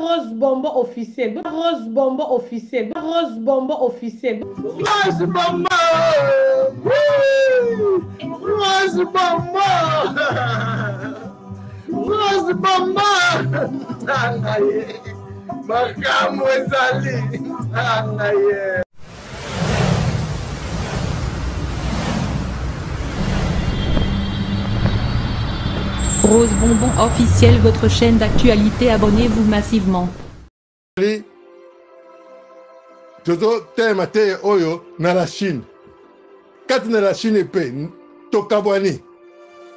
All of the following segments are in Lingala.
Rose Bonbon officiel. Rose Bonbon officiel. Rose Bonbon officiel. Rose Bonbon. Rose Bonbon. Rose Bonbon. Nanga ye. Makambo ezali. Nanga ye. Rose Bonbon officiel, votre chaîne d'actualité, abonnez-vous massivement. Tozotelema te oyo na la Chine. Kati na la Chine mpe tokabwani.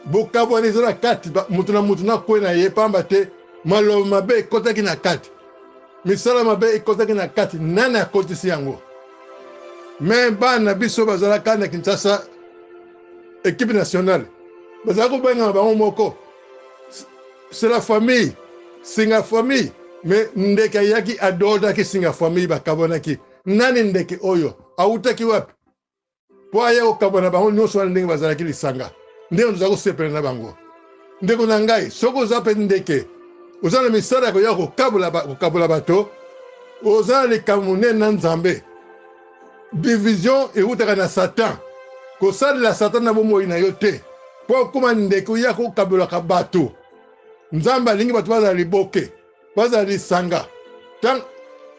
Bokabwani eza na kati, moto na moto na kwe na ye, pamba te maloba mabe ekotaki na kati, misala mabe ekotaki na kati. Nani akotisi yango? Me bana biso bazalaka na Kinshasa, equipe nationale, bazalaka kobengana bango moko, c'est la famille, singa famille. Me ndeke ayaki adordaki singa famille, bakabwanaki. Nani ndeke oyo awutaki wapi mpo aya kokabwana bango nyonso wana ndenge bazalaki lisanga, ndenge tozala kosepela na bango? Ndeko na ngai, soki oza mpe ndeke, oza na misala ya koya kokabola bato, oza na likambo monene na Nzambe. Division ewutaka na Satan. Kosalela Satan na bomoi na yo te mpo okóma ndeke oya kokabolaka bato. Nzambe alingi bato bazala liboke, bazala lisanga. Ntango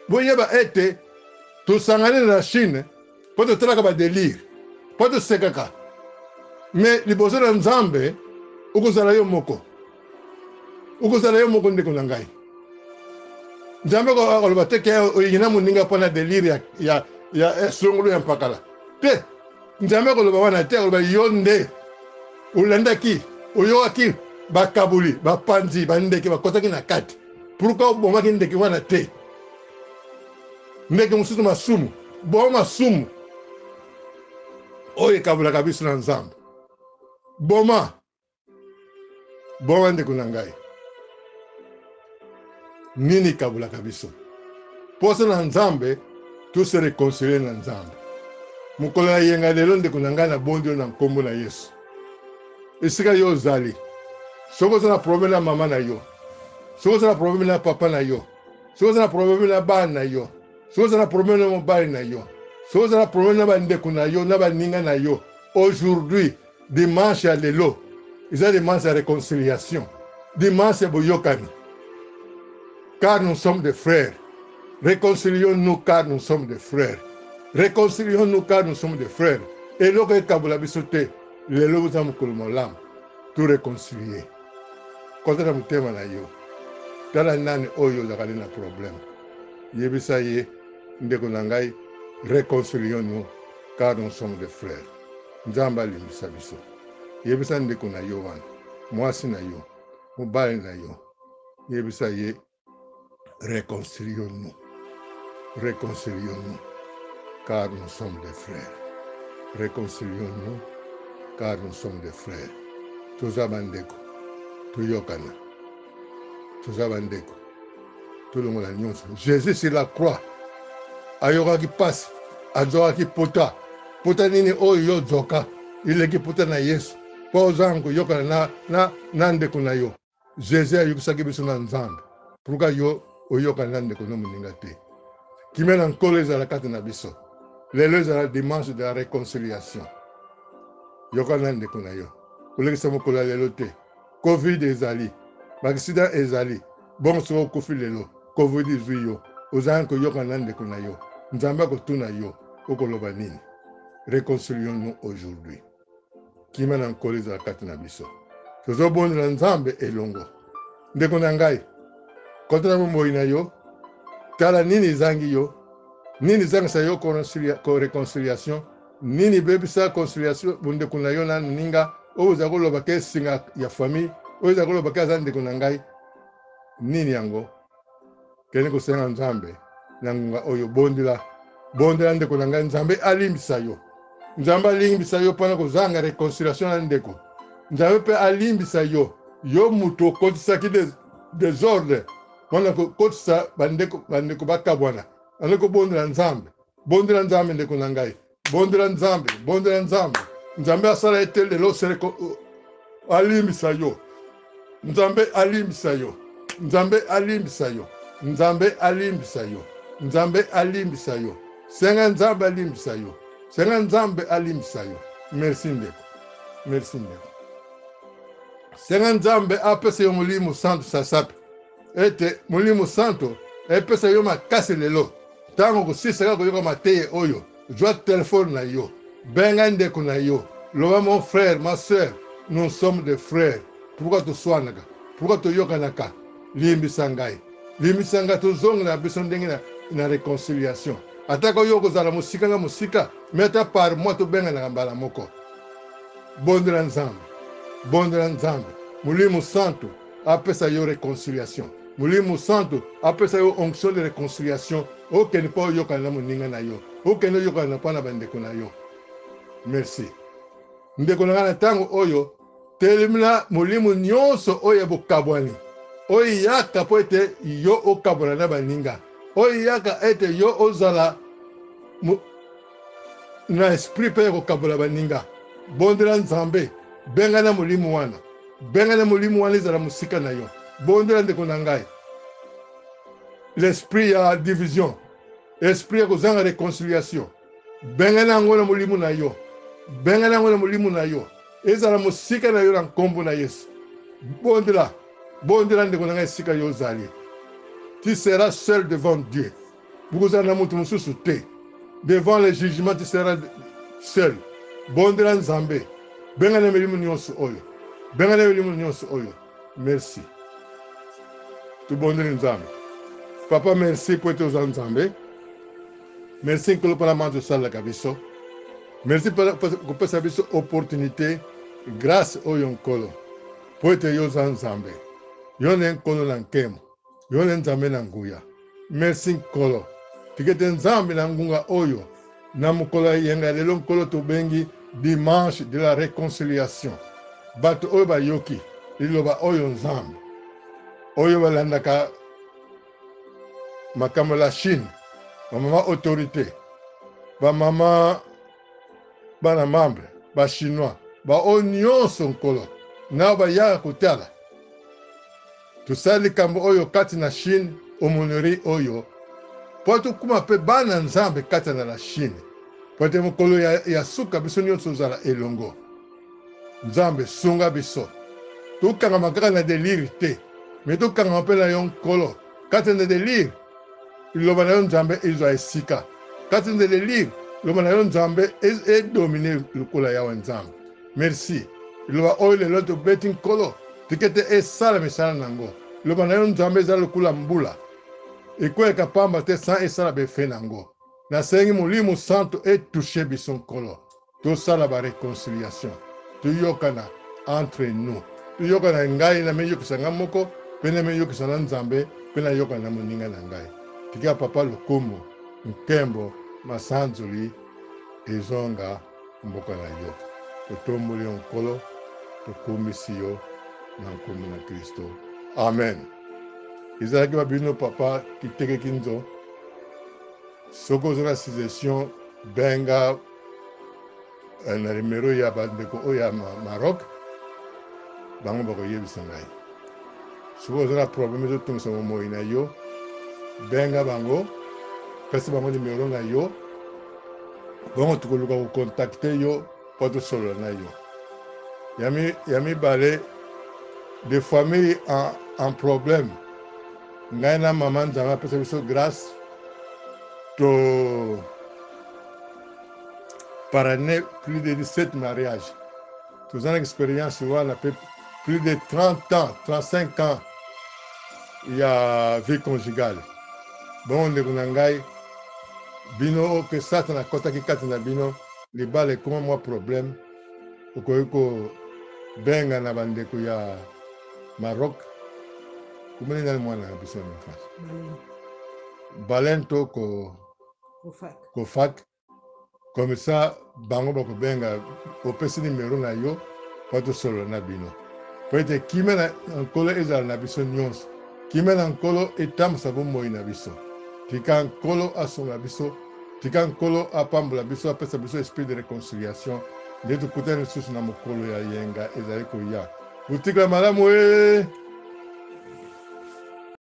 boyeba ete tosangani na Chine mpo totalaka badelire, mpo tosekaka, me liboso na Nzambe okozala yo moko, okozala yo moko, ndeko na ngai. Nzambe akoloba te ke olingi na moninga mpo na delire ya songolo ya mpakala te. Nzambe akoloba wana te, akoloba yo nde olandaki, oyokaki bakaboli, bapanzi, bandeke bakotaki na kati. Pourquoi obomaki ndeke wana te? Ndeke mosusu masumu, boma masumu oyo ekabolaka biso na Nzambe. Boma, boma, ndeko na ngai. Nini ekabolaka biso? Posa na Nzambe tose réconcilier na Nzambe. Mokolo ya yenga lelo, ndeko na ngai, nabondi yo na nkombo na Yesu. Esika yo ozali, soki oza na problème na mama na yo, soki oza na problème na papa na yo, soki oza na problème na bana na yo, soki oza na problème na mobali na yo, soki oza na problème na bandeko na yo, na baninga na yo, aujourd'hui, dimanche ya lelo eza dimanche ya réconciliation, dimanche ya boyokani, car nous sommes des frères. Réconcilions-nous car nous sommes des frères. Réconcilions-nous car nous sommes des frères. Eloko ekabola biso te. Lelo oza mokolo malamu to réconcilier. Kota na motema na yo, tala nani oyo ozalaka nde na problème, yebisa ye: ndeko na ngai, réconcilions-nous car nous sommes des frères. Nzambe alimbisa biso. Yebisa ndeko na yo wana, mwasi na yo, mobali na yo, yebisa ye: réconcilions-nous, réconcilions-nous car nous sommes des frères. Réconcilions-nous car nous sommes des frères. Toza bandeko, toyokana. Toza bandeko, tolongola nyonso. Jésus sur la croix ayokaki mpasi, azwakaki pota. Pota nini oyo yo ozoka eleki pota na Yesu mpo ozanga koyokana na ndeko na yo? Jésus ayokisaki biso na Nzambe. Pourquoi yo oyokana na ndeko no moninga te? Kimia na Nkolo ezala kati na biso. Lelo ezala dimanche de la réconciliation. Yokana na ndeko na yo, kolekisa mokolo ya lelo te. Covid ezali, baaccident ezali. Bongo soki okufi lelo, Covid ezwi yo, ozangi koyokana na ndeko na yo, Nzambe akotuna yo, okoloba nini? Réconcilions-nous aujourd'hui. Kimia na Nkolo ezala kati na biso. Tozobondela Nzambe elongo. Ndeko na ngai, kota na bomoi na yo, tala nini ezangi yo, nini ezangisa yo réconciliation, nini ebebisa conciliation bondeko na yo na ninga oyo oza koloba ke singa ya famille, oyo oza koloba ke aza ndeko na ngai. Nini yango? Kende kosenga Nzambe na ngonga oyo. Bondela, bondela, ndeko na ngai. Nzambe alimbisa yo, Nzambe alimbisa yo mpona kozanga réconciliation na ndeko. Nzambe mpe alimbisa yo, yo moto okotisaki désordre mpona kokotisa bandeko, bandeko bakabwana. Ande kobondela Nzambe, bondela Nzambe, ndeko na ngai, bondela Nzambe, bondela Nzambe. Nzambe asala ete lelo alimbisa yo. Nzambe alimbisa yo, Nzambe alimbisa yo. Nzambe alimbisa yo. Nzambe alimbisa yo. Senga Nzambe alimbisa yo. Senga Nzambe alimbisa yo. Merci ndeko. Merci ndeko. Senga Nzambe apesa yo Molimo Santu sasape. Ete Molimo Santu epesa yo makasi lelo. Ntango okosilisa kaka koyoka mateya oyo, zwa telefone na yo, benga ndeko na yo, loba mon frère, ma soeur, nous sommes des frères. Pourquoi toswanaka? Pourquoi toyokanaka? Limbisa ngai. Limbisa ngai, tozongela biso ndenge na, na reconciliation. Atako yo okozala mosika nga mosika, mais ata par mois tobenganaka mbala moko. Bondela Nzambe. Bondela Nzambe. Molimo Santu apesa yo reconciliation. Molimo Santu apesa yo onction de reconciliation, okende mpo oyokana na moninga na yo, okende oyokana mpo na bandeko na yo. Merci. Ndeko na ngai, na ntango oyo telemela molimo nyonso oyo ya bokabwani, oyo eyaka mpo ete yo okabwana na baninga, oyo eyaka ete yo ozala na esprit mpe ya kokabola baninga. Bondela Nzambe, bengana molimo wana, bengana molimo wana ezala mosika na yo. Bondela ndeko na ngai, l'esprit ya division, esprit ya kozanga reconciliation, bengana yango na molimo na yo, bengana yango na molimo na yo, ezala mosika na yo na nkombo na Yesu. Bondela, bondela ndeko na ngai esika yo ozali. Tu seras seul devant Dieu. Bokozala na moto mosusu te. Devant le jugement tu seras seul. Bondela Nzambe. Bengana milimo nyonso oyo. Bengana milimo nyonso oyo. Merci. Tobondeli Nzambe. Papa merci po ete oza Nzambe. Merci Nkolo mpona manzi osalelaka biso. Merci mpo kopesa biso opportunité grâce oyo Nkolo. Po ete yo oza Nzambe. Yo nde Nkolo na nkembo. Yo nde Nzambe na nguya. Merci Nkolo. Tika ete Nzambe na ngunga oyo, na mokolo ya eyenga ya lelo Nkolo tobengi dimanche de la reconciliation. Bato oyo bayoki liloba oyo Nzambe, oyo balandaka makambo la Chine, ba mama autorite, ba mama bana membre, ba chinois, ba oyo nyonso Nkolo, na bayaka kotala. Tosali likambo oyo kati na Chine, aumônerie oyo, mpo tokuma mpe bana Nzambe kati na la Chine, mpo ete mokolo ya, ya suka biso nyonso tozala elongo. Nzambe, sunga biso tokangama kaka na delire te, me tokangama mpe na yo Nkolo. Kati na delire, liloba na yo Nzambe ezwa esika. Kati na delire, liloba na yo Nzambe edomine lokola Yawe Nzambe. Merci. Liloba oyo lelo tobeti Nkolo, tika ete esala misala na yango. Liloba na yo Nzambe eza lokola mbula, ekweyaka pamba te sans esala ba effet na yango. Nasengi Molimo Santu e toucher biso Nkolo, tosala ba reconciliation, toyokana entre nous, toyokana ngai namiyokisa ngai moko pe namiyokisa na Nzambe pe nayokana na moninga na ngai. Tika Papa lokumu, nkembo, masanzoli ezonga mboka na yo. Totomboli yo Nkolo, tokumisi yo na nkombo na Klisto. Amen. Ezalaki ba bino papa Kiteke Kinzo. Soki oza na suggestion benga eh, na numero ya bandeko oyo ya Maroc, bango bakoyebisa ngai. Soki oza na problème ezotungisa bomoi na yo, benga bango, pesa bango numero na yo, bongo tokoluka kokontakte yo mpo tosolola na yo. Ya mibale, de famille en, en problème, ngai na mama Nzambe apesa biso grâce to parrainer plus de 17 mariages. Toza na experience wana pe plus de 30 ans, 35 ans ya vie conjugale. Bongo ndeko na ngai, bino oyo ke Satana akɔtaki kati na bino, libala ekoma mwa problème, okoki kobenga na bandeko ya Maroc. Komoni nani mwana na biso na France? Balento ko Kofak. Comme ça bango bakobenga, opesi numero na yo mpo tosolola na bino, mpo ete kimia na Nkolo ezala na biso nyonso. Kimia na Nkolo etambwisa bomoi na biso. Tika Nkolo asunga biso, tika Nkolo apambola biso, apesa biso esprit de reconciliation, nde tokutani lisusu na mokolo ya yenga ezali koya. Botikala malamu ee!